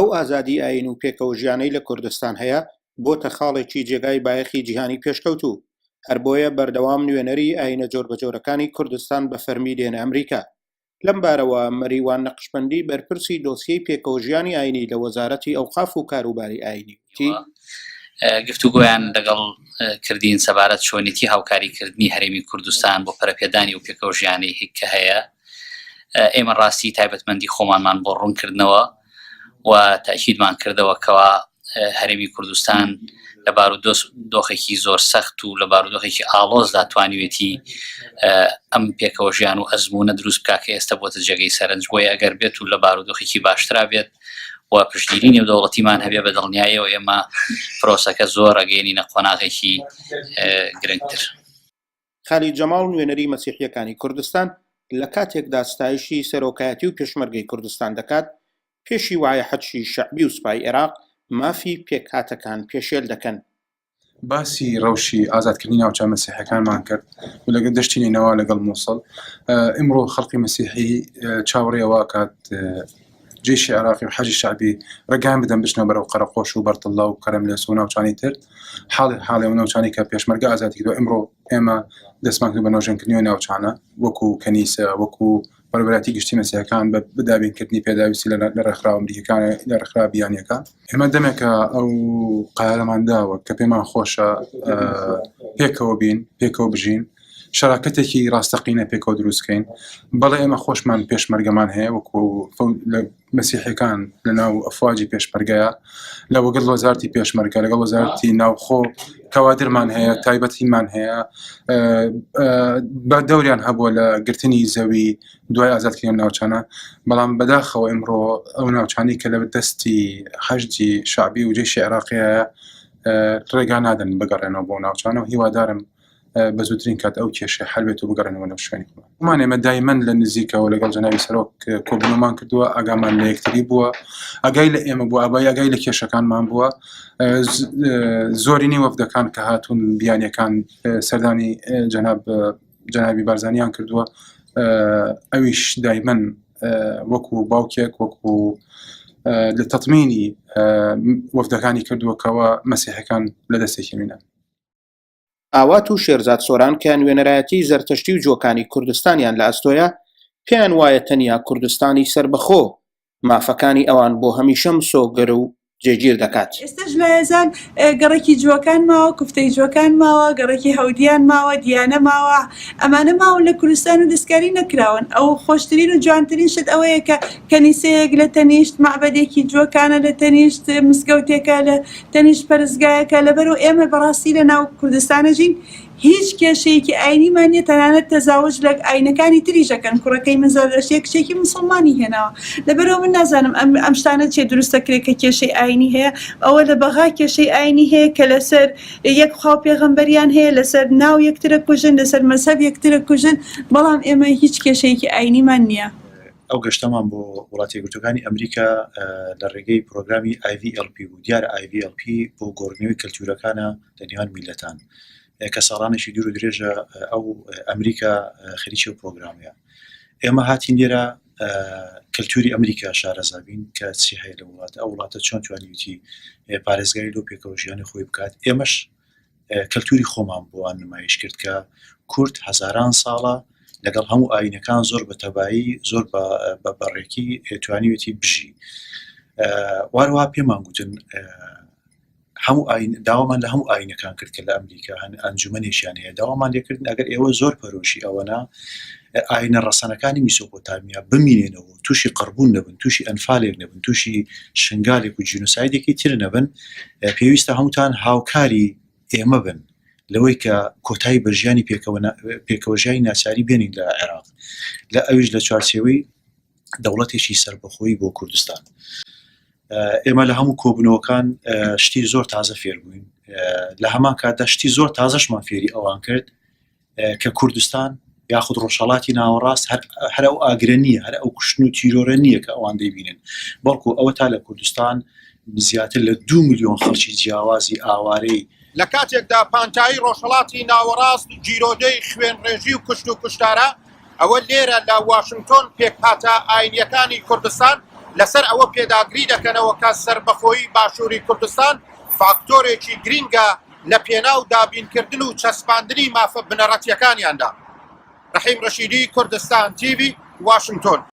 ئەو ئازادی ئایین و پێکەوەژیانەی لە کوردستان هەیە، بۆتە خاڵێکی جێگای بایەخی جیهانی پێشکەوتوو، هەر بۆیە بەردەوام نوێنەری ئایینە جۆربەجۆرەکانی کوردستان بە فەرمی دێنە ئەمریکا. لەم بارەوە مەریوان نەقشبەندی بەرپرسی دۆسیەی پێکەوەژیانی ئایینی لە وەزارەتی ئەوقاف و کاروباری ئایینی وتی، گفتوگۆیان لەگەڵ کردین سەبارەت چۆنێتی هاوکاریکردنی هەرێمی کوردستان بۆ پەرەپێدانی و پێکەوەژیانەی کە هەیە. ئێمە ڕاستی تایبەتمەندی خۆمانمان بۆ ڕوونکردنەوە و تاکیدمان کردەوە کەوا هەرێمی کوردستان لە بارودۆخێکی زۆر سەخت و لە بارودۆخێکی ئاڵۆزدا توانیوێتی ئەم پێکەوە ژیان و ئەزمونە دروست بکە کە ئێستا بۆتە جێگەی سەرنج بۆیە ئەگەر بێت و لە بارودۆخێکی باشترا بێت و پشتگیری نێودەوڵەتیمان هەبێ بە دڵنیایەوە ئێمە پرۆسەکە زۆر ئەگەێنینە قۆناغێکی گرنگتر. خالید جەماڵ نوێنەری مەسیحییەکانی کوردستان لە کاتێکدا ستایشی سەرۆکایەتی و پێشمەرگەی کوردستان دەکات، پێشی وایە حەشدی شەعبی و سوپای عێراق مافی پێکهاتەکان پێشێل دەکەن. باسی ڕەوشی ئازادکردنی ناوچە مەسیحیەکانمان کرد و لەگەڵ دەشتی نەینەوا لەگەڵ مووسڵ ئیمڕۆ خەڵکی مەسیحی چاوەڕێ ئەوە کات جێشی عێراقی و حەشدی شەعبی ڕێگایان بدەن بچنە بەرەو قەرەقۆش و بەرتڵە و قەرەملێس و ناوچانی تر حاڵی حاڵی و ناوچانی کە پێشمەرگە ئازادی کردوە ئیمڕۆ ئێمە دەستمان کرد بە نۆژەنکردنەوەی ناوچانە وەکو کەنیسە وەکو بەڕێوەبەرایەتی گشتی مەسیحەکان بە دابینکردنی پێداویستی لە ڕێکخراوە ئەمریکیەکان لە ڕێکخراوە بیانیەکان ئێمە دەمێکە ئەو قەرارەمان داوە کە پێمان خۆشە پێکەوە بین پێکەوە بژین شەراکەتێکی ڕاستەقینە پێکەوە دروستکەین بەڵێ ئێمە خۆشمان پێشمەرگەمان هەیە وەکو لە مەسیحەکان لە ناو ئەفواجی پێشمەرگەیە لە وەگەڵ وەزارتی پێشمەرگە لەگەڵ وەزارتی ناوخۆ کەوادرمان هەیە تایبەتیمان هەیە بە دەوریان هەبووە لە گرتنی زەوی دوای ئازادکردنی ناوچانە بەڵام بەداخەوە ئمڕۆ ئەو ناوچانی کە لە دەستی حەشدی شعبی و جێشی عێراقیە ڕێگا نادەن بگەڕێنەوە بۆ ناوچانە و هیوادارم بە زووترین کات ئەو کێشەیە حل بێت و بگەڕێنەوە ناو شوێنی خۆمان. گومان ئێمە دایمەن لە نزیکەوە لەگەڵ جەنابی سەرۆک کۆبوونەوەمان کردووە، ئاگامان لە یەکتری بووە، ئاگای لە ئێمە بووە، ئابای ئاگای لە کێشەکانمان بووە. زۆرینەی وەفدەکان کە هاتوون بیانیەکان سەردانی جەناب جەنابی بارزانیان کردووە، ئەویش دایمەن وەکو باوکێک وەکو لە تەتمینی وەفدەکانی کردووە کەەوە مەسیحەکان لە دەستێکی مینە. ئاوات و شێرزاد سۆران کە نوێنەرایەتی زەرتەشتی و جووەکانی کوردستانیان لە ئەستۆیە، پێیان وایە تەنیا کوردستانی سەربەخۆ مافەکانی ئەوان بۆ هەمیشە مسۆگەر و جێگیر دەکات. ئێستاش لایەزان گەڕەکی جووەکان ماوە، کوفتەی جووەکان ماوە، گەڕەکی هەودیان ماوە، دیانە ماوە، ئەمانە ماون لە کوردستان و دەستکاری نەکراون. ئەو خۆشترین و جوانترین شت ئەوەیە کە کەنیسەیەک لە تەنیشت مەعبەدێکی جووەکانە، لە تەنیشت مزگەوتێکە، لە تەنیشت پەرستگایەکە، لەبەرئەوە ئێمە بەڕاستی لە ناو کوردستانە ژین هیچ کێشەیەکی ئاینیمان نیە تەنانەت تەزاوج لە ئاینەکانی تریش ئەکەن کوڕەکەی من زەردەشتیە کچێکی موسڵمانی هێناوە لەبەرئەوە من نازانم ئەم ئەم شتانە چیە دروست دەکرێت کە کێشەی ئاینی هەیە ئەوە لە بەغا کێشەی ئاینی هەیە کە لەسەر یەک خوا و پێغەمبەریان هەیە لەسەر ناو یەکترە کوژن لەسەر مەزهەب یەکترە کوژن بەڵام ئێمە هیچ کێشەیەکی ئاینیمان نیە. ئەو گەشتەمان بۆ وڵاتە یەکگرتووەکانی ئەمریکا لە ڕێگەی پرۆگرامی IVLP بوو، دیارە IVLP بۆ گۆڕینەوەی کەلتوورەکانە لە نێوان میللەتان کە ساڵانێکی دوور و درێژە ئەو ئەمریکا خەریکی ئەو پرۆگرامەیە. ئێمە هاتین لێرە کەلتوری ئەمریکا شارەزا بین کە چی هەیە لە وڵات، ئەو وڵاتە چۆن توانیویەتی پارێزگاری لەو پێکەوە ژیانی خۆی بکات. ئێمەش کەلتوری خۆمان بۆوان نمایش کرد کە کورد هەزاران ساڵە لەگەڵ هەموو ئاینەکان زۆر بە تەبایی زۆر بە بەڕێکی توانیوێتی بژی واروا پێمان گوتن هەموو ئاین داوامان لە هەموو ئاینەکان کرد کە لە ئەمریکا هەن ئەنجومەنێکیان هەیە داوامان لێکردن ئەگەر ئێوە زۆر پەرۆشی ئەوەنا ئاینە ڕەسەنەکانی میسۆپۆتامیا بمینێنەوە تووشی قڕبوون نەبن تووشی ئەنفالێک نەبن تووشی شنگالێک و جینۆسایدێکی تر نەبن پێویستە هەمووتان هاوکاری ئێمە بن لەوەی کە کۆتایی بە ژیانی پێکەوەژیانی ناچاری بێنین لە عێراق لە ئەویش لە چوارچێوەی دەوڵەتێکی سربەخۆیی بۆ کوردستان ئێمە لە هەموو کۆبنەوەکان شتی زۆر تازە فێر بووین لە هەمان کاتدا شتی زۆر تازەشمان فێری ئەوان کرد کە کوردستان یاخود ڕۆژهەڵاتی ناوەڕاست هەر ئەو ئاگرە نییە هەر ئەو کوشتن و تیرۆرە نییە کە ئەوان دەیبینن بەڵکو ئەوە تا لە کوردستان زیاتر لە دو میلیۆن خەڵکی جیاوازی ئاوارەی لە کاتێکدا پانتایی ڕۆژهەڵاتی ناوەڕاست گیرۆدەی خوێنڕێژی و کوشت و کوشتارە، ئەوە لێرە لە واشنگتۆن پێکهاتە ئاینییەکانی کوردستان. لەسەر ئەوە پێداگری دەکەنەوە کە سەربەخۆیی باشووری کوردستان فاکتۆرێکی گرینگە لە پێناو دابینکردن و چەسپاندنی مافە بنەڕەتییەکانیاندا. ڕەحیم ڕەشیدی، کوردستان تیڤی، واشنتۆن.